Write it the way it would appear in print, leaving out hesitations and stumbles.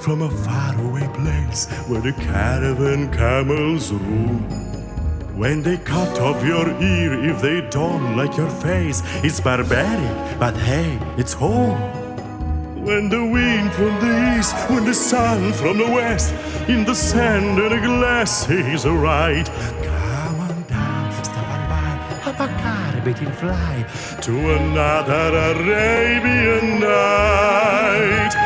From a faraway place where the caravan camels roam. When they cut off your ear if they don't like your face, it's barbaric, but hey, it's home. When the wind from the east, when the sun from the west, in the sand and the glass is right. Come on down, step on by, hop a carpet and fly to another Arabian night.